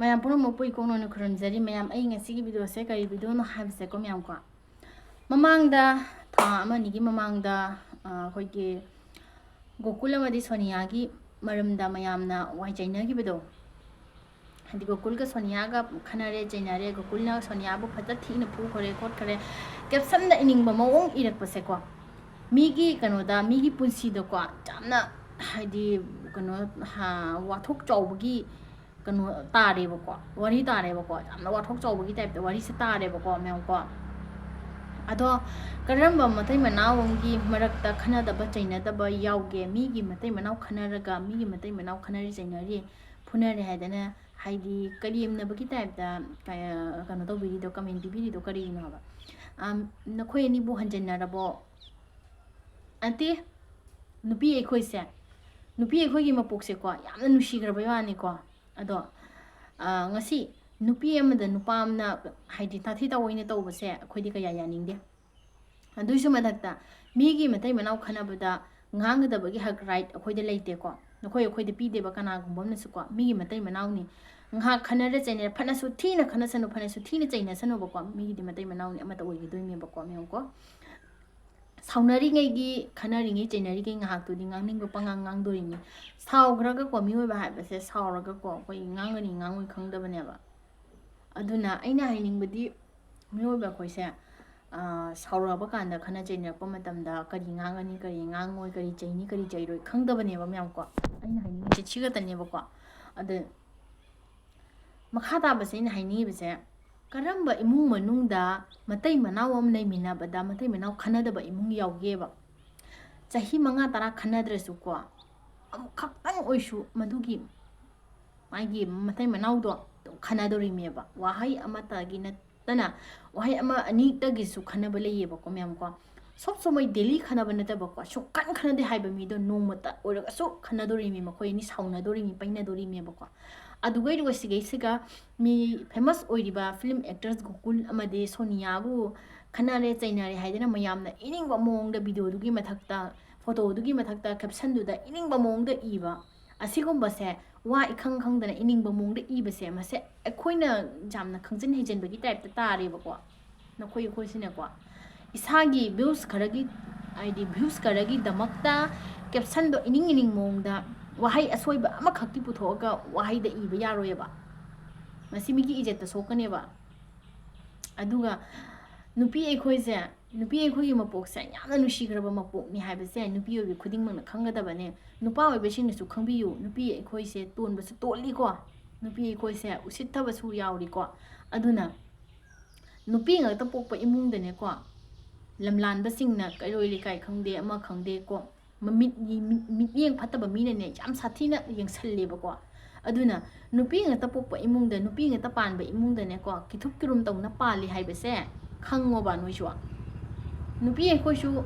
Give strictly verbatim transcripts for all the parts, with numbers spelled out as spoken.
ꯃꯌꯥꯝ ꯄꯨꯝꯅꯃꯛꯄꯨ ꯏꯀꯣꯛ ꯅꯣꯟꯅ ꯈꯨꯔꯨꯝꯖꯔꯤ꯫ ꯃꯌꯥꯝ, ꯑꯩ ꯉꯁꯤꯒꯤ ꯚꯤꯗꯤꯑꯣꯁꯦ ꯀꯔꯤ ꯚꯤꯗꯤꯑꯣꯅꯣ ꯍꯥꯏꯕꯁꯦꯀꯣ, ꯃꯌꯥꯝꯀꯣ, ꯃꯃꯥꯡꯗ, ꯊꯥ ꯑꯃ ꯑꯅꯤꯒꯤ ꯃꯃꯥꯡꯗ, ꯑ, ꯑꯩꯈꯣꯏꯒꯤ ꯒꯣꯀꯨꯜ ꯑꯃꯗꯤ ꯁꯣꯅꯤꯌꯥꯒꯤ ꯃꯔꯝꯗ ꯃꯌꯥꯝꯅ ꯋꯥꯏ ꯆꯩꯅꯈꯤꯕꯗꯣ, ꯍꯥꯏꯗꯤ ꯒꯣꯀꯨꯜꯒ ꯁꯣꯅꯤꯌꯥꯒ ꯈꯠꯅꯔꯦ, ꯆꯩꯅꯔꯦ, ꯒꯣꯀꯨꯜꯅ ꯁꯣꯅꯤꯌꯥꯕꯨ ꯐꯖ ꯊꯤꯅ ꯐꯨꯈ꯭ꯔꯦ ꯈꯣꯠꯈ꯭ꯔꯦ, ꯀꯦꯞꯁꯟꯗ ꯏꯅꯤꯡꯕ ꯃꯑꯣꯡ ꯏꯔꯛꯄꯁꯦꯀꯣ, ꯃꯤꯒꯤ ꯀꯩꯅꯣꯗ, ꯃꯤꯒꯤ ꯄꯨꯟꯁꯤꯗꯀꯣ ꯌꯥꯝꯅ, ꯍꯥꯏꯗꯤ, ꯀꯩꯅꯣ, ꯍꯥ, ꯋꯥꯊꯣꯛ ꯆꯥꯎꯕꯒꯤ ꯀꯩꯅꯣ ꯇꯥꯔꯦꯕꯀꯣ, ꯋꯥꯔꯤ ꯇꯥꯔꯦꯕꯀꯣ, ꯌꯥꯝꯅ ꯋꯥꯊꯣꯛ ꯆꯥꯎꯕꯒꯤ ꯇꯥꯏꯞꯇ ꯋꯥꯔꯤꯁꯦ ꯇꯥꯔꯦꯕꯀꯣ, ꯃꯌꯥꯝꯀꯣ꯫ ꯑꯗꯣ ꯀꯔꯝꯕ ꯃꯇꯩ ꯃꯅꯥꯎ ꯑꯃꯒꯤ ꯃꯔꯛꯇ ꯈꯟꯅꯗꯕ ꯆꯩꯅꯗꯕ ꯌꯥꯎꯒꯦ? ꯃꯤꯒꯤ ꯃꯇꯩ ꯃꯅꯥꯎ ꯈꯟꯅꯔꯒ, ꯃꯤꯒꯤ ꯃꯇꯩ ꯃꯅꯥꯎ ꯈꯟꯅꯔꯤ ꯆꯩꯅꯔꯤ, ꯐꯨꯅꯔꯦ ꯍꯥꯏꯗꯅ, ꯍꯥꯏꯗꯤ, ꯀꯔꯦꯝꯅꯕꯒꯤ ꯇꯥꯏꯞꯇ ꯀ-, ꯀꯩꯅꯣ ꯇꯧꯕꯤꯔꯤꯗꯣ, ꯀꯃꯦꯟ ꯄꯤꯕꯤꯔꯤꯗꯣ ꯀꯔꯤꯒꯤꯅꯣ ꯍꯥꯏꯕ? ꯑꯝ, ꯅꯈꯣꯏ ꯑꯅꯤꯕꯨ ꯍꯟꯖꯟꯅꯔꯕꯣ? ꯅꯠꯇꯦ, ꯅꯨꯄꯤ ꯑꯩꯈꯣꯏꯁꯦ, ꯅꯨꯄꯤ ꯑꯩꯈꯣꯏꯒꯤ ꯃꯄꯣꯛꯁꯦꯀꯣ, ꯌꯥꯝꯅ ꯅꯨꯡꯁꯤꯈ꯭ꯔꯕꯩ ꯋꯥꯅꯤꯀꯣ꯫ ꯑꯗꯣ, ꯑ, ꯉꯁꯤ ꯅꯨꯄꯤ ꯑꯃꯗ ꯅꯨꯄꯥ ꯑꯃꯅ, ꯍꯥꯏꯗꯤ, ꯇꯥꯊꯤ ꯇꯥꯑꯣꯏꯅ ꯇꯧꯕꯁꯦ ꯑꯩꯈꯣꯏꯗꯤ ꯀꯌꯥ ꯌꯥꯅꯤꯡꯗꯦ꯫ ꯑꯗꯨꯏꯁꯨ ꯃꯊꯛꯇ, ꯃꯤꯒꯤ ꯃꯇꯩ ꯃꯅꯥꯎ ꯈꯟꯅꯕꯗ ꯉꯥꯡꯒꯗꯕꯒꯤ ꯍꯛ, ꯔꯥꯏꯠ ꯑꯩꯈꯣꯏꯗ ꯂꯩꯇꯦꯀꯣ꯫ ꯅꯈꯣꯏ ꯑꯩꯈꯣꯏꯗ ꯄꯤꯗꯦꯕ ꯀꯅꯥꯒꯨꯝꯕ ꯑꯃꯅꯁꯨꯀꯣ꯫ ꯃꯤꯒꯤ ꯃꯇꯩ ꯃꯅꯥꯎꯅꯤ, ꯉꯥꯏꯍꯥꯛ ꯈꯟꯅꯔ ꯆꯩꯅꯔ, ꯐꯅꯁꯨ ꯊꯤꯅ ꯈꯟꯅꯁꯅꯨ, ꯐꯅꯁꯨ ꯊꯤꯅ ꯆꯩꯅꯁꯅꯨꯕꯀꯣ, ꯃꯤꯒꯤꯗꯤ ꯃꯇꯩ ꯃꯅꯥꯎꯅꯤ, ꯑꯃꯠꯇ ꯑꯣꯏꯒꯗꯣꯏꯅꯦꯕꯀꯣ, ꯃꯦꯝꯀꯣ꯫ ꯁꯥꯎꯅꯔꯤꯉꯩꯒꯤ, ꯈꯟꯅꯔꯤꯉꯩ, ꯆꯩꯅꯔꯤꯉꯩ ꯉꯥꯏꯍꯥꯛꯇꯨꯗꯤ ꯉꯥꯡꯅꯤꯡꯕ ꯄꯉꯥꯡ ꯉꯥꯡꯗꯣꯔꯤꯅꯤ꯫ ꯁꯥꯎꯈ꯭ꯔꯒꯀꯣ, ꯃꯤꯑꯣꯏꯕ ꯍꯥꯏꯕꯁꯦ ꯁꯥꯎꯔꯒꯀꯣ, ꯑꯩꯈꯣꯏ ꯉꯥꯡꯒꯅꯤ ꯉꯥꯡꯉꯣꯏ ꯈꯪꯗꯕꯅꯦꯕ꯫ ꯑꯗꯨꯅ ꯑꯩꯅ ꯍꯥꯏꯅꯤꯡꯕꯗꯤ, ꯃꯤꯑꯣꯏꯕ ꯑꯩꯈꯣꯏꯁꯦ, ꯑ, ꯁꯥꯎꯔꯛꯑꯕ ꯀꯥꯟꯗ, ꯈꯠꯅ ꯆꯩꯅꯔꯛꯄ ꯃꯇꯝꯗ ꯀꯔꯤ ꯉꯥꯡꯒꯅꯤ, ꯀꯔꯤ ꯉꯥꯡꯉꯣꯏ, ꯀꯔꯤ ꯆꯩꯅꯤ, ꯀꯔꯤ ꯆꯩꯔꯣꯏ ꯈꯪꯗꯕꯅꯦꯕ, ꯃꯌꯥꯝꯀꯣ꯫ ꯑꯩꯅ ꯍꯥꯏꯅꯤꯡꯉꯤꯁꯦ ꯁꯤ ꯈꯛꯇꯅꯦꯕꯀꯣ꯫ ꯑꯗꯨ ꯃꯈꯥ ꯇꯥꯕꯁꯦ ꯑꯩꯅ ꯍꯥꯏꯅꯤꯡꯉꯤꯕꯁꯦ, ꯀꯔꯝꯕ ꯏꯃꯨꯡ ꯃꯅꯨꯡꯗ ꯃꯇꯩ ꯃꯅꯥꯎ ꯑꯃ ꯂꯩꯃꯤꯟꯅꯕꯗ ꯃꯇꯩ ꯃꯅꯥꯎ ꯈꯟꯅꯗꯕ ꯏꯃꯨꯡ ꯌꯥꯎꯒꯦꯕ? ꯆꯍꯤ ꯃꯉꯥ ꯇꯔꯥ ꯈꯟꯅꯗ꯭ꯔꯁꯨꯀꯣ, ꯑꯃꯨꯛꯈꯛꯇꯪ ꯑꯣꯏꯁꯨ ꯃꯗꯨꯒꯤ ꯃꯥꯒꯤ ꯃꯇꯩ ꯃꯅꯥꯎꯗꯣ ꯑꯗꯨꯝ ꯈꯟꯅꯗꯣꯔꯤꯃꯦꯕ꯫ ꯋꯥꯍꯩ ꯑꯃꯠꯇꯒꯤ ꯅꯠꯇꯅ, ꯋꯥꯍꯩ ꯑꯃ ꯑꯅꯤꯇꯒꯤꯁꯨ ꯈꯟꯅꯕ ꯂꯩꯌꯦꯕꯀꯣ, ꯃꯌꯥꯝꯀꯣ꯫ ꯁꯣꯞ ꯁꯣꯃꯩ ꯗꯦꯂꯤ ꯈꯟꯅꯕ ꯅꯠꯇꯕꯀꯣ, ꯁꯨꯡꯈꯟ ꯈꯟꯅꯗꯦ ꯍꯥꯏꯕ ꯃꯤꯗꯣ ꯅꯣꯡꯃꯇ ꯑꯣꯏꯔꯒꯁꯨ ꯈꯟꯅꯗꯣꯔꯤꯃꯤ, ꯃꯈꯣꯏ ꯑꯅꯤ ꯁꯥꯎꯅꯗꯣꯔꯤꯃꯤ, ꯄꯩꯅꯗꯣꯔꯤꯃꯦꯕꯀꯣ꯫ ꯑꯗꯨꯒ ꯂꯣꯏꯁꯤꯒꯩꯁꯤꯒ ꯃꯤ ꯐꯦꯃꯁ ꯑꯣꯏꯔꯤꯕ ꯐꯤꯂꯝ ꯑꯦꯛꯇ꯭ꯔꯁ ꯒꯣꯀꯨꯜ ꯑꯃꯗꯤ ꯁꯣꯅꯤꯌꯥꯕꯨ ꯈꯟꯅꯔꯦ, ꯆꯩꯅꯔꯦ ꯍꯥꯏꯗꯅ ꯃꯌꯥꯝꯅ ꯏꯅꯤꯡꯕ ꯃꯑꯣꯡꯗ ꯚꯤꯗꯤꯑꯣꯗꯨꯒꯤ ꯃꯊꯛꯇ, ꯐꯣꯇꯣꯗꯨꯒꯤ ꯃꯊꯛꯇ, ꯀꯦꯞꯁꯟꯗꯨꯗ ꯏꯅꯤꯡꯕ ꯃꯑꯣꯡꯗ ꯏꯕ, ꯑꯁꯤꯒꯨꯝꯕꯁꯦ ꯋꯥ ꯏꯈꯪ ꯈꯪꯗꯅ ꯏꯅꯤꯡꯕ ꯃꯑꯣꯡꯗ ꯏꯕꯁꯦ, ꯃꯁꯦ ꯑꯩꯈꯣꯏꯅ ꯌꯥꯝꯅ ꯈꯪꯖꯤꯟ ꯍꯩꯖꯤꯟꯕꯒꯤ typeꯇ ꯇꯥꯔꯦꯕꯀꯣ꯫ ꯅꯈꯣꯏ ꯑꯩꯈꯣꯏꯁꯤꯅꯀꯣ, ꯏꯁꯥꯒꯤ views ꯈꯔꯒꯤ, ꯍꯥꯏꯗꯤ views ꯈꯔꯒꯤꯗꯃꯛꯇ captionꯗꯣ ꯏꯅꯤꯡ ꯏꯅꯤꯡ ꯃꯑꯣꯡꯗ ꯋꯥꯍꯩ ꯑꯁꯣꯏꯕ ꯑꯃꯈꯛꯇꯤ ꯄꯨꯊꯣꯛꯑꯒ ꯋꯥꯍꯩꯗ ꯏꯕ ꯌꯥꯔꯣꯏꯑꯕ꯫ ꯃꯁꯤ ꯃꯤꯒꯤ ꯏꯖꯠꯇ ꯁꯣꯛꯀꯅꯦꯕ꯫ ꯑꯗꯨꯒ ꯅꯨꯄꯤ ꯑꯩꯈꯣꯏꯁꯦ, ꯅꯨꯄꯤ ꯑꯩꯈꯣꯏꯒꯤ ꯃꯄꯣꯛꯁꯦ ꯌꯥꯝꯅ ꯅꯨꯡꯁꯤꯈ꯭ꯔꯕ ꯃꯄꯣꯛꯅꯤ ꯍꯥꯏꯕꯁꯦ ꯅꯨꯄꯤ ꯑꯣꯏꯕꯤ ꯈꯨꯗꯤꯡꯃꯛꯅ ꯈꯪꯒꯗꯕꯅꯦ꯫ ꯅꯨꯄꯥ ꯑꯣꯏꯕꯁꯤꯡꯅꯁꯨ ꯈꯪꯕꯤꯌꯨ, ꯅꯨꯄꯤ ꯑꯩꯈꯣꯏꯁꯦ ꯇꯣꯟꯕꯁꯨ ꯇꯣꯜꯂꯤꯀꯣ, ꯅꯨꯄꯤ ꯑꯩꯈꯣꯏꯁꯦ ꯎꯁꯤꯠꯇꯕꯁꯨ ꯌꯥꯎꯔꯤꯀꯣ꯫ ꯑꯗꯨꯅ ꯅꯨꯄꯤ ꯉꯥꯛꯇ ꯄꯣꯛꯄ ꯏꯃꯨꯡꯗꯅꯦꯀꯣ, ꯂꯝꯂꯥꯟꯕꯁꯤꯡꯅ, ꯀꯩꯔꯣꯏ ꯂꯩꯀꯥꯏ ꯈꯪꯗꯦ, ꯑꯃ ꯈꯪꯗꯦꯀꯣ, ꯃꯃꯤꯠ, ꯃꯤꯠ-, ꯃꯤꯠꯌꯦꯡ ꯐꯠꯇꯕ ꯃꯤꯅꯅꯦ ꯌꯥꯝ ꯁꯥꯊꯤꯅ ꯌꯦꯡꯁꯜꯂꯦꯕꯀꯣ꯫ ꯑꯗꯨꯅ ꯅꯨꯄꯤ ꯉꯥꯛꯇ ꯄꯣꯛꯄ ꯏꯃꯨꯡꯗ, ꯅꯨꯄꯤ ꯉꯥꯛꯇ ꯄꯥꯟꯕ ꯏꯃꯨꯡꯗꯅꯦꯀꯣ, ꯀꯤꯊꯨꯞ ꯀꯤꯔꯨꯝ ꯇꯧꯅ ꯄꯥꯜꯂꯤ ꯍꯥꯏꯕꯁꯦ ꯈꯪꯉꯣꯕ ꯅꯣꯏꯁꯨ꯫ ꯅꯨꯄꯤ ꯑꯩꯈꯣꯏꯁꯨ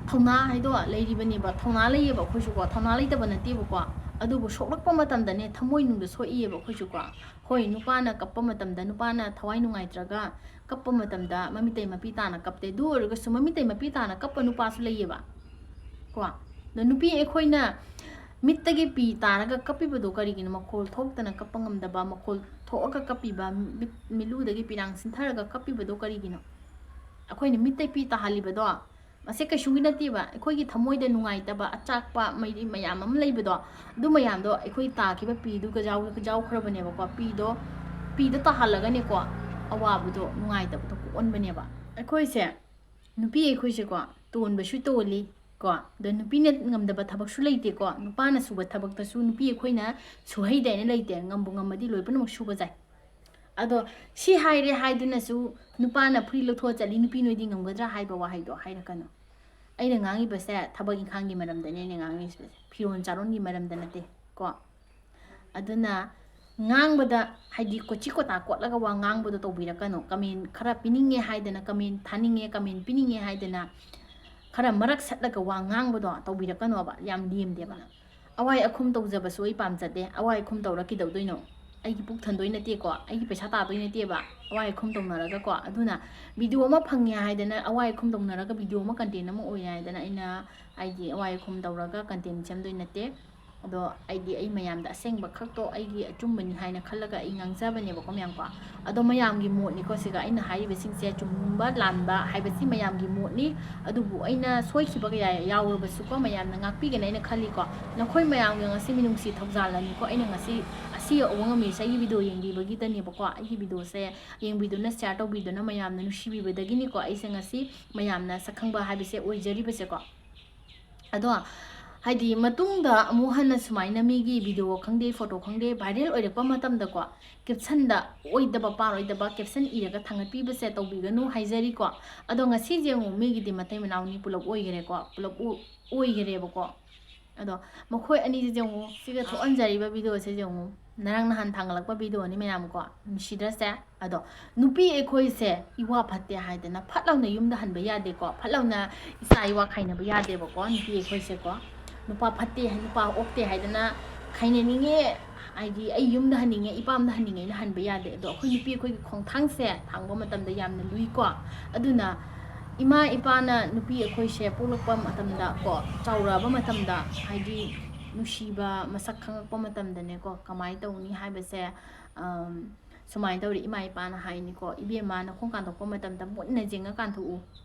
ꯊꯧꯅꯥ ꯍꯥꯏꯗꯣ ꯂꯩꯔꯤꯕꯅꯦꯕ, ꯊꯧꯅꯥ ꯂꯩꯌꯦꯕ ꯑꯩꯈꯣꯏꯁꯨꯀꯣ, ꯊꯧꯅꯥ ꯂꯩꯇꯕ ꯅꯠꯇꯦꯕꯀꯣ꯫ ꯑꯗꯨꯕꯨ ꯁꯣꯛꯂꯛꯄ ꯃꯇꯝꯗꯅꯦ ꯊꯃꯣꯏꯅꯨꯡꯗ ꯁꯣꯛꯏꯌꯦꯕ ꯑꯩꯈꯣꯏꯁꯨꯀꯣ꯫ ꯍꯣꯏ, ꯅꯨꯄꯥꯅ ꯀꯞꯄ ꯃꯇꯝꯗ, ꯅꯨꯄꯥꯅ ꯊꯋꯥꯏ ꯅꯨꯡꯉꯥꯏꯇ꯭ꯔꯒ ꯀꯞꯄ ꯃꯇꯝꯗ ꯃꯃꯤꯇꯩ ꯃꯄꯤ ꯇꯥꯅ ꯀꯞꯇꯦ꯫ ꯑꯗꯨ ꯑꯣꯏꯔꯒꯁꯨ ꯃꯃꯤꯇꯩ ꯃꯄꯤ ꯇꯥꯅ ꯀꯞꯄ ꯅꯨꯄꯥꯁꯨ ꯂꯩꯌꯦꯕ ꯀꯣ꯫ ꯑꯗꯣ ꯅꯨꯄꯤ ꯑꯩꯈꯣꯏꯅ ꯃꯤꯠꯇꯒꯤ ꯄꯤ ꯇꯥꯔꯒ ꯀꯞꯄꯤꯕꯗꯣ ꯀꯔꯤꯒꯤꯅꯣ? ꯃꯈꯣꯜ ꯊꯣꯛꯇꯅ ꯀꯞꯄ ꯉꯝꯗꯕ, ꯃꯈꯣꯜ ꯊꯣꯛꯑꯒ ꯀꯞꯄꯤꯕ, ꯃꯤꯠ, ꯃꯤꯠꯂꯨꯗꯒꯤ ꯄꯤꯔꯥꯡ ꯁꯤꯟꯊꯔꯒ ꯀꯞꯄꯤꯕꯗꯣ ꯀꯔꯤꯒꯤꯅꯣ? ꯑꯩꯈꯣꯏꯅ ꯃꯤꯠꯇ ꯄꯤ ꯇꯥꯍꯜꯂꯤꯕꯗꯣ, ꯃꯁꯤ ꯀꯩꯁꯨꯒꯤ ꯅꯠꯇꯦꯕ꯫ ꯑꯩꯈꯣꯏꯒꯤ ꯊꯃꯣꯏꯗ ꯅꯨꯡꯉꯥꯏꯇꯕ, ꯑꯆꯥꯛꯄ, ꯃꯩꯔꯤ ꯃꯌꯥꯝ ꯑꯃ ꯂꯩꯕꯗꯣ, ꯑꯗꯨ ꯃꯌꯥꯝꯗꯣ ꯑꯩꯈꯣꯏ ꯇꯥꯈꯤꯕ ꯄꯤꯗꯨꯒ ꯌꯥꯎ-, ꯌꯥꯎꯈ꯭ꯔꯕꯅꯦꯕꯀꯣ꯫ ꯄꯤꯗꯣ, ꯄꯤꯗ ꯇꯥꯍꯜꯂꯒꯅꯦꯀꯣ, ꯑꯋꯥꯕꯗꯣ, ꯅꯨꯡꯉꯥꯏꯇꯕꯗꯣ ꯀꯣꯛꯍꯟꯕꯅꯦꯕ꯫ ꯑꯩꯈꯣꯏꯁꯦ, ꯅꯨꯄꯤ ꯑꯩꯈꯣꯏꯁꯦꯀꯣ, ꯇꯣꯟꯕꯁꯨ ꯇꯣꯜꯂꯤ ꯀꯣ, ꯑꯗꯣ ꯅꯨꯄꯤꯅ ꯉꯝꯗꯕ ꯊꯕꯛꯁꯨ ꯂꯩꯇꯦꯀꯣ꯫ ꯅꯨꯄꯥꯅ ꯁꯨꯕ ꯊꯕꯛꯇꯁꯨ ꯅꯨꯄꯤ ꯑꯩꯈꯣꯏꯅ ꯁꯨꯍꯩꯗꯦꯅ ꯂꯩꯇꯦ꯫ ꯉꯝꯕꯨ ꯉꯝꯃꯗꯤ ꯂꯣꯏ ꯄꯨꯝꯅꯃꯛ ꯁꯨꯕ ꯌꯥꯏ꯫ ꯑꯗꯣ ꯁꯤ ꯍꯥꯏꯔꯦ ꯍꯥꯏꯗꯨꯅꯁꯨ ꯅꯨꯄꯥꯅ ꯐꯨꯔꯤꯠ ꯂꯧꯊꯣꯛꯑ ꯆꯠꯂꯤ, ꯅꯨꯄꯤ ꯅꯣꯏꯗꯤ ꯉꯝꯒꯗ꯭ꯔꯥ ꯍꯥꯏꯕ ꯋꯥꯍꯩꯗꯣ ꯍꯥꯏꯔꯛꯀꯅꯨ꯫ ꯑꯩꯅ ꯉꯥꯡꯉꯤꯕꯁꯦ ꯊꯕꯛ ꯏꯪꯈꯥꯡꯒꯤ ꯃꯔꯝꯗꯅꯦ ꯑꯩꯅ ꯉꯥꯡꯉꯤꯁꯦ, ꯐꯤꯔꯣꯜ ꯆꯥꯔꯣꯟꯒꯤ ꯃꯔꯝꯗ ꯅꯠꯇꯦ ꯀꯣ꯫ ꯑꯗꯨꯅ ꯉꯥꯡꯕꯗ, ꯍꯥꯏꯗꯤ, ꯀꯣꯆꯤ ꯀꯣꯇꯥ ꯀꯣꯠꯂꯒ ꯋꯥ ꯉꯥꯡꯕꯗꯣ ꯇꯧꯕꯤꯔꯛꯀꯅꯨ꯫ Comment ꯈꯔ ꯄꯤꯅꯤꯡꯉꯦ ꯍꯥꯏꯗꯅ, comment ꯊꯥꯅꯤꯡꯉꯦ, comment ꯄꯤꯅꯤꯡꯉꯦ ꯍꯥꯏꯗꯅ ꯈꯔ ꯃꯔꯛ ꯁꯠꯂꯒ ꯋꯥ ꯉꯥꯡꯕꯗꯣ ꯇꯧꯕꯤꯔꯛꯀꯅꯣꯕ, ꯌꯥꯝ ꯂꯦꯝꯗꯦꯕ꯫ ꯑꯋꯥꯏ ꯑꯈꯨꯝ ꯇꯧꯖꯕꯁꯨ ꯑꯩ ꯄꯥꯝꯖꯗꯦ꯫ ꯑꯋꯥꯏ ꯑꯈꯨꯝ ꯇꯧꯔ ꯀꯩꯗꯧꯗꯣꯏꯅꯣ? ꯑꯩꯒꯤ ꯄꯨꯛ ꯊꯟꯗꯣꯏ ꯅꯠꯇꯦꯀꯣ, ꯑꯩꯒꯤ ꯄꯩꯁꯥ ꯇꯥꯗꯣꯏ ꯅꯠꯇꯦꯕ ꯑꯋꯥꯏ ꯑꯈꯨꯝ ꯇꯧꯅꯔꯒꯀꯣ꯫ ꯑꯗꯨꯅ video ꯑꯃ ꯐꯪꯉꯦ ꯍꯥꯏꯗꯅ, ꯑꯋꯥꯏ ꯑꯈꯨꯝ ꯇꯧꯅꯔꯒ video ꯑꯃ content ꯑꯃ ꯑꯣꯏꯔꯦ ꯍꯥꯏꯗꯅ ꯑꯩꯅ, ꯍꯥꯏꯗꯤ, ꯑꯋꯥꯏ ꯑꯈꯨꯝ ꯇꯧꯔꯒ content ꯁꯦꯝꯗꯣꯏ ꯅꯠꯇꯦ꯫ ꯑꯗꯣ ꯑꯩꯗꯤ ꯑꯩ ꯃꯌꯥꯝꯗ ꯑꯁꯦꯡꯕ ꯈꯛꯇꯣ ꯑꯩꯒꯤ ꯑꯆꯨꯝꯕꯅꯤ ꯍꯥꯏꯅ ꯈꯜꯂꯒ ꯑꯩ ꯉꯥꯡꯖꯕꯅꯦꯕꯀꯣ ꯃꯌꯥꯝꯀꯣ꯫ ꯑꯗꯣ ꯃꯌꯥꯝꯒꯤ ꯃꯣꯠꯅꯤꯀꯣ, ꯁꯤꯒ ꯑꯩꯅ ꯍꯥꯏꯔꯤꯕꯁꯤꯡꯁꯦ ꯆꯨꯝꯕ ꯂꯥꯟꯕ ꯍꯥꯏꯕꯁꯤ ꯃꯌꯥꯝꯒꯤ ꯃꯣꯠꯅꯤ꯫ ꯑꯗꯨꯕꯨ ꯑꯩꯅ ꯁꯣꯏꯈꯤꯕ ꯀꯌꯥ ꯌꯥꯎꯔꯕꯁꯨꯀꯣ, ꯃꯌꯥꯝꯅ ꯉꯥꯛꯄꯤꯒꯅꯤ ꯑꯩꯅ ꯈꯜꯂꯤꯀꯣ꯫ ꯅꯈꯣꯏ ꯃꯌꯥꯝꯒꯤ ꯉꯁꯤ ꯃꯤꯅꯨꯡꯁꯤ ꯊꯧꯖꯥꯜꯅꯅꯤꯀꯣ ꯑꯩꯅ ꯉꯁꯤ ꯑꯁꯤ ꯌꯧꯕ ꯉꯝꯃꯤꯁꯦ꯫ ꯑꯩꯒꯤ ꯚꯤꯗꯤꯑꯣ ꯌꯦꯡꯕꯤꯕꯒꯤꯗꯅꯦꯕꯀꯣ, ꯑꯩꯒꯤ ꯚꯤꯗꯤꯑꯣꯁꯦ ꯌꯦꯡꯕꯤꯗꯨꯅ, ꯁꯤꯌꯥꯔ ꯇꯧꯕꯤꯗꯨꯅ, ꯃꯌꯥꯝꯅ ꯅꯨꯡꯁꯤꯕꯤꯕꯗꯒꯤꯅꯤꯀꯣ ꯑꯩꯁꯦ ꯉꯁꯤ ꯃꯌꯥꯝꯅ ꯁꯛꯈꯪꯕ ꯍꯥꯏꯕꯁꯦ ꯑꯣꯏꯖꯔꯤꯕꯁꯦꯀꯣ꯫ ꯑꯗꯣ ꯍꯥꯏꯗꯤ ꯃꯇꯨꯡꯗ ꯑꯃꯨꯛ ꯍꯟꯅ ꯁꯨꯃꯥꯏꯅ ꯃꯤꯒꯤ ꯚꯤꯗꯤꯑꯣ ꯈꯪꯗꯦ, ꯐꯣꯇꯣ ꯈꯪꯗꯦ, ꯚꯥꯏꯔꯦꯜ ꯑꯣꯏꯔꯛꯄ ꯃꯇꯝꯗꯀꯣ, ꯀꯦꯞꯁꯟꯗ ꯑꯣꯏꯗꯕ ꯄꯥꯔꯣꯏꯗꯕ ꯀꯦꯞꯁꯟ ꯏꯔꯒ ꯊꯥꯡꯒꯠꯄꯤꯕꯁꯦ ꯇꯧꯕꯤꯒꯅꯨ ꯍꯥꯏꯖꯔꯤꯀꯣ꯫ ꯑꯗꯣ ꯉꯁꯤꯁꯦ ꯑꯃꯨꯛ ꯃꯤꯒꯤꯗꯤ ꯃꯇꯩ ꯃꯅꯥꯎꯅꯤ ꯄꯨꯂꯞ ꯑꯣꯏꯈꯔꯦꯀꯣ, ꯄꯨꯂꯞ ꯑꯣ-, ꯑꯣꯏꯈꯔꯦꯕꯀꯣ꯫ ꯑꯗꯣ ꯃꯈꯣꯏ ꯑꯅꯤꯁꯤꯁꯦ ꯑꯃꯨꯛ ꯁꯤꯒ ꯊꯣꯛꯍꯟꯖꯔꯤꯕ ꯚꯤꯗꯤꯑꯣꯁꯤꯁꯦ ꯑꯃꯨꯛ ꯉꯔꯥꯡ ꯅꯍꯥꯟ ꯊꯥꯡꯒꯠꯂꯛꯄ ꯚꯤꯗꯤꯑꯣꯅꯤ ꯃꯌꯥꯝꯀꯣ, ꯅꯨꯡꯁꯤꯗ꯭ꯔꯁꯦ? ꯑꯗꯣ ꯅꯨꯄꯤ ꯑꯩꯈꯣꯏꯁꯦ ꯏꯋꯥ ꯐꯠꯇꯦ ꯍꯥꯏꯗꯅ ꯐꯠ ꯂꯥꯎꯅ ꯌꯨꯝꯗ ꯍꯟꯕ ꯌꯥꯗꯦꯀꯣ, ꯐꯠ ꯂꯥꯎꯅ ꯏꯆꯥ ꯏꯋꯥ ꯈꯥꯏꯅꯕ ꯌꯥꯗꯦꯕꯀꯣ꯫ ꯅꯨꯄꯤ ꯑꯩꯈꯣꯏꯁꯦꯀꯣ, ꯅꯨꯄꯥ ꯐꯠꯇꯦ ꯍꯥꯏ, ꯅꯨꯄꯥ ꯑꯣꯛꯇꯦ ꯍꯥꯏꯗꯅ ꯈꯥꯏꯅꯅꯤꯡꯉꯦ, ꯍꯥꯏꯗꯤ ꯑꯩ ꯌꯨꯝꯗ ꯍꯟꯅꯤꯡꯉꯦ, ꯏꯄꯥꯝꯗ ꯍꯟꯅꯤꯡꯉꯦꯅ ꯍꯟꯕ ꯌꯥꯗꯦ꯫ ꯑꯗꯣ ꯑꯩꯈꯣꯏ ꯅꯨꯄꯤ ꯑꯩꯈꯣꯏꯒꯤ ꯈꯣꯡꯊꯥꯡꯁꯦ ꯊꯥꯡꯕ ꯃꯇꯝꯗ ꯌꯥꯝꯅ ꯂꯨꯏꯀꯣ꯫ ꯑꯗꯨꯅ ꯏꯃꯥ ꯏꯄꯥꯅ ꯅꯨꯄꯤ ꯑꯩꯈꯣꯏꯁꯦ ꯄꯣꯛꯂꯛꯄ ꯃꯇꯝꯗ ꯀꯣ, ꯆꯥꯎꯔꯛꯑꯕ ꯃꯇꯝꯗ, ꯍꯥꯏꯗꯤ ꯅꯨꯡꯁꯤꯕ ꯃꯁꯛ ꯈꯪꯉꯛꯄ ꯃꯇꯝꯗꯅꯦꯀꯣ, ꯀꯃꯥꯏꯅ ꯇꯧꯅꯤ ꯍꯥꯏꯕꯁꯦ, ꯑꯝ, ꯁꯨꯃꯥꯏꯅ ꯇꯧꯔꯤ, ꯏꯃꯥ ꯏꯄꯥꯅ ꯍꯥꯏꯅꯤꯀꯣ, "ꯏꯕꯦꯝꯃ, ꯅꯈꯣꯡ ꯀꯥꯟꯊꯣꯛꯄ ꯃꯇꯝꯗ ꯃꯨꯟꯅ ꯌꯦꯡꯉ ꯀꯥꯟꯊꯣꯛꯎ"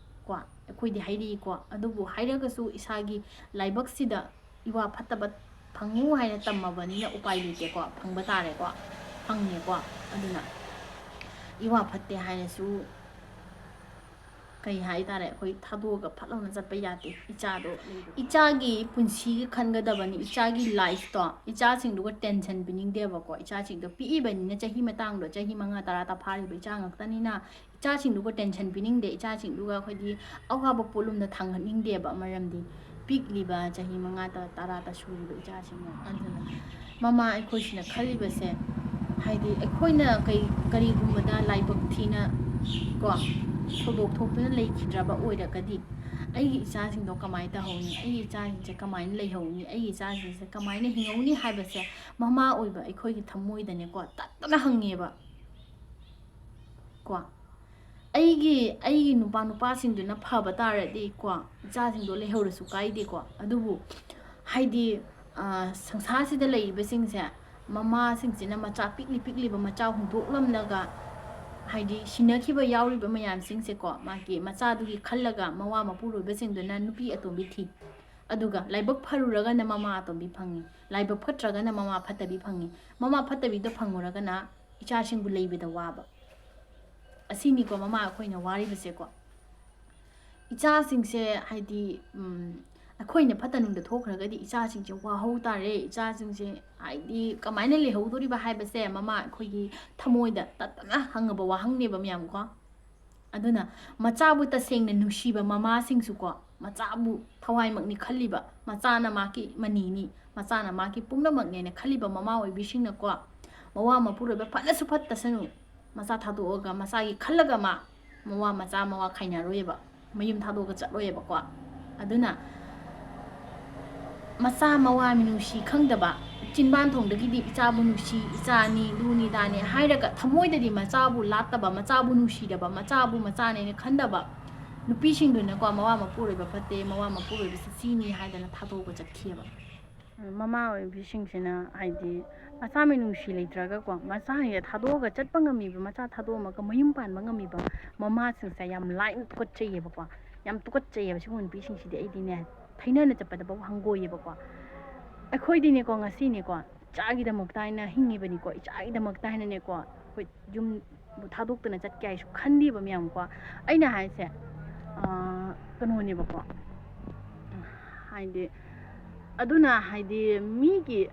ꯀꯣ꯫ ꯑꯩꯈꯣꯏꯗꯤ ꯍꯥꯏꯔꯤꯀꯣ, ꯑꯗꯨꯕꯨ ꯍꯥꯏꯔꯒꯁꯨ ꯏꯁꯥꯒꯤ ꯂꯥꯏꯕꯛꯁꯤꯗ ꯏꯋꯥ ꯐꯠꯇꯕ ꯐꯪꯉꯨ ꯍꯥꯏꯅ ꯇꯝꯃꯕꯅꯤꯅ ꯎꯄꯥꯏ ꯂꯩꯇꯦꯀꯣ, ꯐꯪꯕ ꯇꯥꯔꯦꯀꯣ, ꯐꯪꯉꯦꯀꯣ꯫ ꯑꯗꯨꯅ ꯏꯋꯥ ꯐꯠꯇꯦ ꯍꯥꯏꯔꯁꯨ ꯀꯩ ꯍꯥꯏꯇꯥꯔꯦ, ꯑꯩꯈꯣꯏ ꯊꯥꯗꯣꯛꯑꯒ ꯐꯠ ꯂꯥꯎꯅ ꯆꯠꯄ ꯌꯥꯗꯦ꯫ ꯏꯆꯥꯗꯣ, ꯏꯆꯥꯒꯤ ꯄꯨꯟꯁꯤꯒꯤ ꯈꯟꯒꯗꯕꯅꯤ, ꯏꯆꯥꯒꯤ ꯂꯥꯏꯐꯇꯣ, ꯏꯆꯥꯁꯤꯡꯗꯨꯒ ꯇꯦꯟꯁꯟ ꯄꯤꯅꯤꯡꯗꯦꯕꯀꯣ꯫ ꯏꯆꯥꯁꯤꯡꯗꯣ ꯄꯤꯛꯏꯕꯅꯤꯅ, ꯆꯍꯤ ꯃꯇꯥꯡꯗꯣ ꯆꯍꯤ ꯃꯉꯥ ꯇꯔꯥ ꯇ ꯐꯥꯔꯤꯕ ꯏꯆꯥ ꯉꯥꯛꯇꯅꯤꯅ, ꯏꯆꯥꯁꯤꯡꯗꯨꯒ ꯇꯦꯟꯁꯟ ꯄꯤꯅꯤꯡꯗꯦ, ꯏꯆꯥꯁꯤꯡꯗꯨꯒ ꯑꯩꯈꯣꯏꯗꯤ ꯑꯋꯥꯕ ꯄꯣꯠꯂꯨꯝꯗ ꯊꯥꯡꯒꯠꯅꯤꯡꯗꯦꯕ꯫ ꯃꯔꯝꯗꯤ ꯄꯤꯛꯂꯤꯕ ꯆꯍꯤ ꯃꯉꯥ ꯇ-, ꯇꯔꯥ ꯇ ꯁꯨꯔꯤꯕ ꯏꯆꯥꯁꯤꯡꯅ꯫ ꯑꯗꯨꯅ ꯃꯃꯥ ꯑꯩꯈꯣꯏꯁꯤꯅ ꯈꯜꯂꯤꯕꯁꯦ, ꯍꯥꯏꯗꯤ ꯑꯩꯈꯣꯏꯅ ꯀꯩ-, ꯀꯔꯤꯒꯨꯝꯕꯗ ꯂꯥꯏꯕꯛ ꯊꯤꯅ ꯀꯣ, ꯊꯧꯗꯣꯛ ꯊꯣꯛꯇꯨꯅ ꯂꯩꯈꯤꯗ꯭ꯔꯕ ꯑꯣꯏꯔꯒꯗꯤ, ꯑꯩꯒꯤ ꯏꯆꯥꯁꯤꯡꯗꯣ ꯀꯃꯥꯏꯅ ꯇꯧꯍꯧꯅꯤ, ꯑꯩꯒꯤ ꯏꯆꯥꯁꯤꯡꯁꯦ ꯀꯃꯥꯏꯅ ꯂꯩꯍꯧꯅꯤ, ꯑꯩꯒꯤ ꯏꯆꯥꯁꯤꯡꯁꯦ ꯀꯃꯥꯏꯅ ꯍꯤꯡꯍꯧꯅꯤ ꯍꯥꯏꯕꯁꯦ ꯃꯃꯥ ꯑꯣꯏꯕ ꯑꯩꯈꯣꯏꯒꯤ ꯊꯃꯣꯏꯗꯅꯦꯀꯣ, ꯇꯠꯇꯅ ꯍꯪꯉꯦꯕ ꯀꯣ꯫ ꯑꯩꯒꯤ, ꯑꯩꯒꯤ ꯅꯨꯄꯥ ꯅꯨꯄꯥꯁꯤꯡꯗꯨꯅ ꯐꯕ ꯇꯥꯔꯗꯤ ꯀꯣ, ꯏꯆꯥꯁꯤꯡꯗꯣ ꯂꯩꯍꯧꯔꯁꯨ ꯀꯥꯏꯗꯦꯀꯣ꯫ ꯑꯗꯨꯕꯨ ꯍꯥꯏꯗꯤ ꯁꯪꯁꯥꯔꯁꯤꯗ ꯂꯩꯔꯤꯕꯁꯤꯡꯁꯦ, ꯃꯃꯥꯁꯤꯡꯁꯤꯅ ꯃꯆꯥ ꯄꯤꯛꯂꯤ ꯄꯤꯛꯂꯤꯕ ꯃꯆꯥ ꯍꯨꯟꯗꯣꯛꯂꯝꯂꯒ, ꯍꯥꯏꯗꯤ ꯁꯤꯟꯅꯈꯤꯕ ꯌꯥꯎꯔꯤꯕ ꯃꯌꯥꯝꯁꯤꯡꯁꯦꯀꯣ, ꯃꯥꯒꯤ ꯃꯆꯥꯗꯨꯒꯤ ꯈꯜꯂꯒ ꯃꯋꯥ ꯃꯄꯨꯔꯣꯏꯕꯁꯤꯡꯗꯨꯅ ꯅꯨꯄꯤ ꯑꯇꯣꯝꯕꯤ ꯊꯤ꯫ ꯑꯗꯨꯒ ꯂꯥꯏꯕꯛ ꯐꯔꯨꯔꯒꯅ ꯃꯃꯥ ꯑꯇꯣꯝꯕꯤ ꯐꯪꯉꯤ, ꯂꯥꯏꯕꯛ ꯐꯠꯇ꯭ꯔꯒꯅ ꯃꯃꯥ ꯐꯠꯇꯕꯤ ꯐꯪꯉꯤ꯫ ꯃꯃꯥ ꯐꯠꯇꯕꯤꯗ ꯐꯪꯉꯨꯔꯒꯅ ꯏꯆꯥꯁꯤꯡꯕꯨ ꯂꯩꯕꯗ ꯋꯥꯕ꯫ ꯑꯁꯤꯅꯤꯀꯣ ꯃꯃꯥ ꯑꯩꯈꯣꯏꯅ ꯋꯥꯔꯤꯕꯁꯦꯀꯣ꯫ ꯏꯆꯥꯁꯤꯡꯁꯦ, ꯍꯥꯏꯗꯤ, ꯎꯝ, ꯑꯩꯈꯣꯏꯅ ꯐꯠꯇ ꯅꯨꯡꯗ ꯊꯣꯛꯈ꯭ꯔꯒꯗꯤ ꯏꯆꯥꯁꯤꯡꯁꯦ ꯋꯥꯍꯧ ꯇꯥꯔꯦ꯫ ꯏꯆꯥꯁꯤꯡꯁꯦ, ꯍꯥꯏꯗꯤ, ꯀꯃꯥꯏꯅ ꯂꯩꯍꯧꯗꯣꯔꯤꯕ ꯍꯥꯏꯕꯁꯦ ꯃꯃꯥ ꯑꯩꯈꯣꯏꯒꯤ ꯊꯃꯣꯏꯗ ꯇꯠꯇꯅ ꯍꯪꯉꯕ ꯋꯥꯍꯪꯅꯦꯕ, ꯃꯌꯥꯝ ꯀꯣ꯫ ꯑꯗꯨꯅ ꯃꯆꯥꯕꯨ ꯇꯁꯦꯡꯅ ꯅꯨꯡꯁꯤꯕ ꯃꯃꯥꯁꯤꯡꯁꯨꯀꯣ, ꯃꯆꯥꯕꯨ ꯊꯋꯥꯏꯃꯛꯅꯤ ꯈꯜꯂꯤꯕ, ꯃꯆꯥꯅ ꯃꯥꯒꯤ ꯃꯅꯤꯅꯤ, ꯃꯆꯥꯅ ꯃꯥꯒꯤ ꯄꯨꯝꯅꯃꯛꯅꯦꯅ ꯈꯜꯂꯤꯕ ꯃꯃꯥ ꯑꯣꯏꯕꯤꯁꯤꯡꯅꯀꯣ, ꯃꯋꯥ ꯃꯄꯨꯔꯣꯏꯕ ꯐꯠꯂꯁꯨ ꯐꯠꯇꯁꯅꯨ, ꯃꯆꯥ ꯊꯥꯗꯣꯛꯑꯒ ꯃꯆꯥꯒꯤ ꯈꯜꯂꯒ ꯃꯥ ꯃꯋꯥ, ꯃꯆꯥ ꯃꯋꯥ ꯈꯥꯏꯅꯔꯣꯏꯕ, ꯃꯌꯨꯝ ꯊꯥꯗꯣꯛꯑꯒ ꯆꯠꯂꯣꯏꯕꯀꯣ꯫ ꯑꯗꯨꯅ ꯃꯆꯥ ꯃꯋꯥ ꯃꯤꯅꯨꯡꯁꯤ ꯈꯪꯗꯕ, ꯆꯤꯟꯕꯥꯟ ꯊꯣꯡꯗꯒꯤꯗꯤ ꯏꯆꯥꯕꯨ ꯅꯨꯡꯁꯤ, ꯏꯆꯥꯅꯤ, ꯂꯨꯅꯤ ꯗꯥꯅꯤ ꯍꯥꯏꯔꯒ ꯊꯃꯣꯏꯗꯗꯤ ꯃꯆꯥꯕꯨ ꯂꯥꯠꯇꯕ, ꯃꯆꯥꯕꯨ ꯅꯨꯡꯁꯤꯗꯕ, ꯃꯆꯥꯕꯨ ꯃꯆꯥꯅꯦꯅ ꯈꯟꯗꯕ ꯅꯨꯄꯤꯁꯤꯡꯗꯨꯅꯀꯣ, ꯃꯋꯥ ꯃꯄꯨꯔꯣꯏꯕ ꯐꯠꯇꯦ, ꯃꯋꯥ ꯃꯄꯨꯔꯣꯏꯕꯁꯤ ꯁꯤꯅꯤ ꯍꯥꯏꯗꯅ ꯊꯥꯗꯣꯛꯑꯒ ꯆꯠꯈꯤꯑꯕ꯫ ꯃꯃꯥ ꯑꯣꯏꯕꯤꯁꯤꯡꯁꯤꯅ, ꯍꯥꯏꯗꯤ, ꯃꯆꯥ ꯃꯤꯅꯨꯡꯁꯤ ꯂꯩꯇ꯭ꯔꯒꯀꯣ, ꯃꯆꯥꯁꯤꯡꯁꯦ ꯊꯥꯗꯣꯛꯑꯒ ꯆꯠꯄ ꯉꯝꯃꯤꯕ, ꯃꯆꯥ ꯊꯥꯗꯣꯛꯑꯝꯃꯒ ꯃꯌꯨꯝ ꯄꯥꯟꯕ ꯉꯝꯃꯤꯕ ꯃꯃꯥꯁꯤꯡꯁꯦ ꯌꯥꯝ ꯂꯥꯏꯅ ꯇꯨꯀꯠꯆꯩꯌꯦꯕꯀꯣ꯫ ꯌꯥꯝ ꯇꯨꯀꯠꯆꯩꯌꯦꯕ ꯁꯤꯒꯨꯝꯕ ꯅꯨꯄꯤꯁꯤꯡꯁꯤꯗꯤ꯫ ꯑꯩꯗꯤꯅꯦ, ꯊꯩꯅꯅ ꯆꯠꯄꯗꯐꯥꯎ ꯍꯪꯒꯣꯏꯌꯦꯕꯀꯣ꯫ ꯑꯩꯈꯣꯏꯗꯤꯅꯦꯀꯣ, ꯉꯁꯤꯅꯦꯀꯣ, ꯏꯆꯥꯒꯤꯗꯃꯛꯇ ꯍꯥꯏꯅ ꯍꯤꯡꯉꯤꯕꯅꯤꯀꯣ, ꯏꯆꯥꯒꯤꯗꯃꯛꯇ ꯍꯥꯏꯅꯅꯦꯀꯣ, ꯑꯩꯈꯣꯏ ꯌꯨꯝꯕꯨ ꯊꯥꯗꯣꯛꯇꯅ ꯆꯠꯀꯦ ꯍꯥꯏꯁꯨ ꯈꯟꯗꯦꯕ, ꯃꯌꯥꯝꯀꯣ꯫ ꯑꯩꯅ ꯍꯥꯏꯁꯦ, ꯑꯥ, ꯀꯩꯅꯣꯅꯦꯕꯀꯣ, ꯍꯥꯏꯗꯤ, ꯑꯗꯨꯅ, ꯍꯥꯏꯗꯤ, ꯃꯤꯒꯤ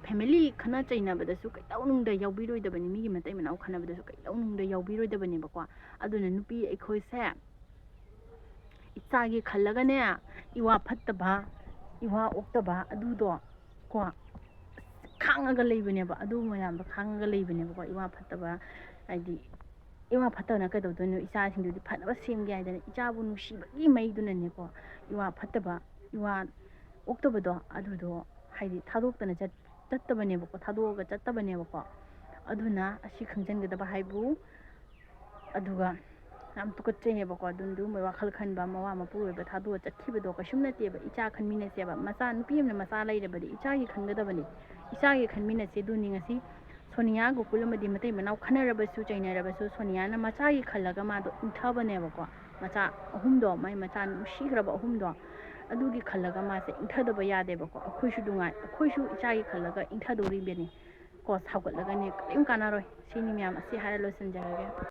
family ꯈꯠꯅ ꯆꯩꯅꯕꯗꯁꯨ ꯀꯩꯗꯧꯅꯨꯡꯗ ꯌꯥꯎꯕꯤꯔꯣꯏꯗꯕꯅꯤ, ꯃꯤꯒꯤ ꯃꯇꯩ ꯃꯅꯥꯎ ꯈꯠꯅꯕꯗꯁꯨ ꯀꯩꯗꯧꯅꯨꯡꯗ ꯌꯥꯎꯕꯤꯔꯣꯏꯗꯕꯅꯦꯕꯀꯣ꯫ ꯑꯗꯨꯅ ꯅꯨꯄꯤ ꯑꯩꯈꯣꯏꯁꯦ ꯏꯆꯥꯒꯤ ꯈꯜꯂꯒꯅꯦ, ꯏꯋꯥ ꯐꯠꯇꯕ, ꯏꯋꯥ ꯑꯣꯛꯇꯕ ꯑꯗꯨꯗꯣ ꯀꯣ, ꯈꯥꯡꯉꯒ ꯂꯩꯕꯅꯦꯕ꯫ ꯑꯗꯨ ꯃꯌꯥꯝꯗꯣ ꯈꯥꯡꯉꯒ ꯂꯩꯕꯅꯦꯕꯀꯣ꯫ ꯏꯋꯥ ꯐꯠꯇꯕ, ꯍꯥꯏꯗꯤ, ꯏꯋꯥ ꯐꯠꯇꯕꯅ ꯀꯩꯗꯧꯗꯣꯏꯅꯣ? ꯏꯆꯥꯁꯤꯡꯗꯨꯗꯤ ꯐꯅꯕ ꯁꯦꯝꯒꯦ ꯍꯥꯏꯗꯅ, ꯏꯆꯥꯕꯨ ꯅꯨꯡꯁꯤꯕꯒꯤ ꯃꯩꯗꯨꯅꯅꯦꯀꯣ, ꯏꯋꯥ ꯐꯠꯇꯕ, ꯏꯋꯥ ꯑꯣꯛꯇꯕꯗꯣ, ꯑꯗꯨꯗꯣ, ꯍꯥꯏꯗꯤ, ꯊꯥꯗꯣꯛꯇꯅ ꯆꯠ-, ꯆꯠꯇꯕꯅꯦꯕꯀꯣ, ꯊꯥꯗꯣꯛꯑꯒ ꯆꯠꯇꯕꯅꯦꯕꯀꯣ꯫ ꯑꯗꯨꯅ ꯑꯁꯤ ꯈꯪꯖꯟꯒꯗꯕ ꯍꯥꯏꯕꯨ, ꯑꯗꯨꯒ ꯌꯥꯝ ꯇꯨꯀꯠꯆꯩꯌꯦꯕꯀꯣ꯫ ꯑꯗꯨꯝ ꯑꯗꯨꯒꯨꯝꯕ ꯋꯥꯈꯜ ꯈꯟꯕ, ꯃꯋꯥ ꯃꯄꯨꯔꯣꯏꯕ ꯊꯥꯗꯣꯛꯑ ꯆꯠꯈꯤꯕꯗꯣ ꯀꯩꯁꯨꯝ ꯅꯠꯇꯦꯕ꯫ ꯏꯆꯥ ꯈꯟꯃꯤꯟꯅꯁꯦꯕ꯫ ꯃꯆꯥ, ꯅꯨꯄꯤ ꯑꯃꯅ ꯃꯆꯥ ꯂꯩꯔꯕꯗꯤ ꯏꯆꯥꯒꯤ ꯈꯟꯒꯗꯕꯅꯤ꯫ ꯏꯆꯥꯒꯤ ꯈꯟꯃꯤꯟꯅꯁꯦ꯫ ꯑꯗꯨꯅꯤ ꯉꯁꯤ ꯁꯣꯅꯤꯌꯥ ꯒꯣꯀꯨꯜ ꯑꯃꯗꯤ ꯃꯇꯩ ꯃꯅꯥꯎ ꯈꯟꯅꯔꯕꯁꯨ ꯆꯩꯅꯔꯕꯁꯨ ꯁꯣꯅꯤꯌꯥꯅ ꯃꯆꯥꯒꯤ ꯈꯜꯂꯒ ꯃꯥꯗꯣ ꯏꯪꯊꯕꯅꯦꯕꯀꯣ꯫ ꯃꯆꯥ ꯑꯍꯨꯝꯗꯣ, ꯃꯥꯏ ꯃꯆꯥ ꯅꯨꯡꯁꯤꯈ꯭ꯔꯕ ꯑꯍꯨꯝꯗꯣ, ꯑꯗꯨꯒꯤ ꯈꯜꯂꯒ ꯃꯥꯁꯦ ꯏꯪꯊꯗꯕ ꯌꯥꯗꯦꯕꯀꯣ꯫ ꯑꯩꯈꯣꯏꯁꯨ ꯅꯨꯡꯉꯥꯏ, ꯑꯩꯈꯣꯏꯁꯨ ꯏꯆꯥꯒꯤ ꯈꯜꯂꯒ ꯏꯪꯊꯗꯧꯔꯤꯕꯅꯤ ꯀꯣ꯫ ꯁꯥꯎꯒꯠꯂꯒꯅꯦ ꯀꯔꯤꯝ ꯀꯥꯟꯅꯔꯣꯏ꯫ ꯁꯤꯅꯤ ꯃꯌꯥꯝ꯫ ꯑꯁꯤ ꯍꯥꯏꯔ ꯂꯣꯏꯁꯤꯟꯖꯔꯒꯦ꯫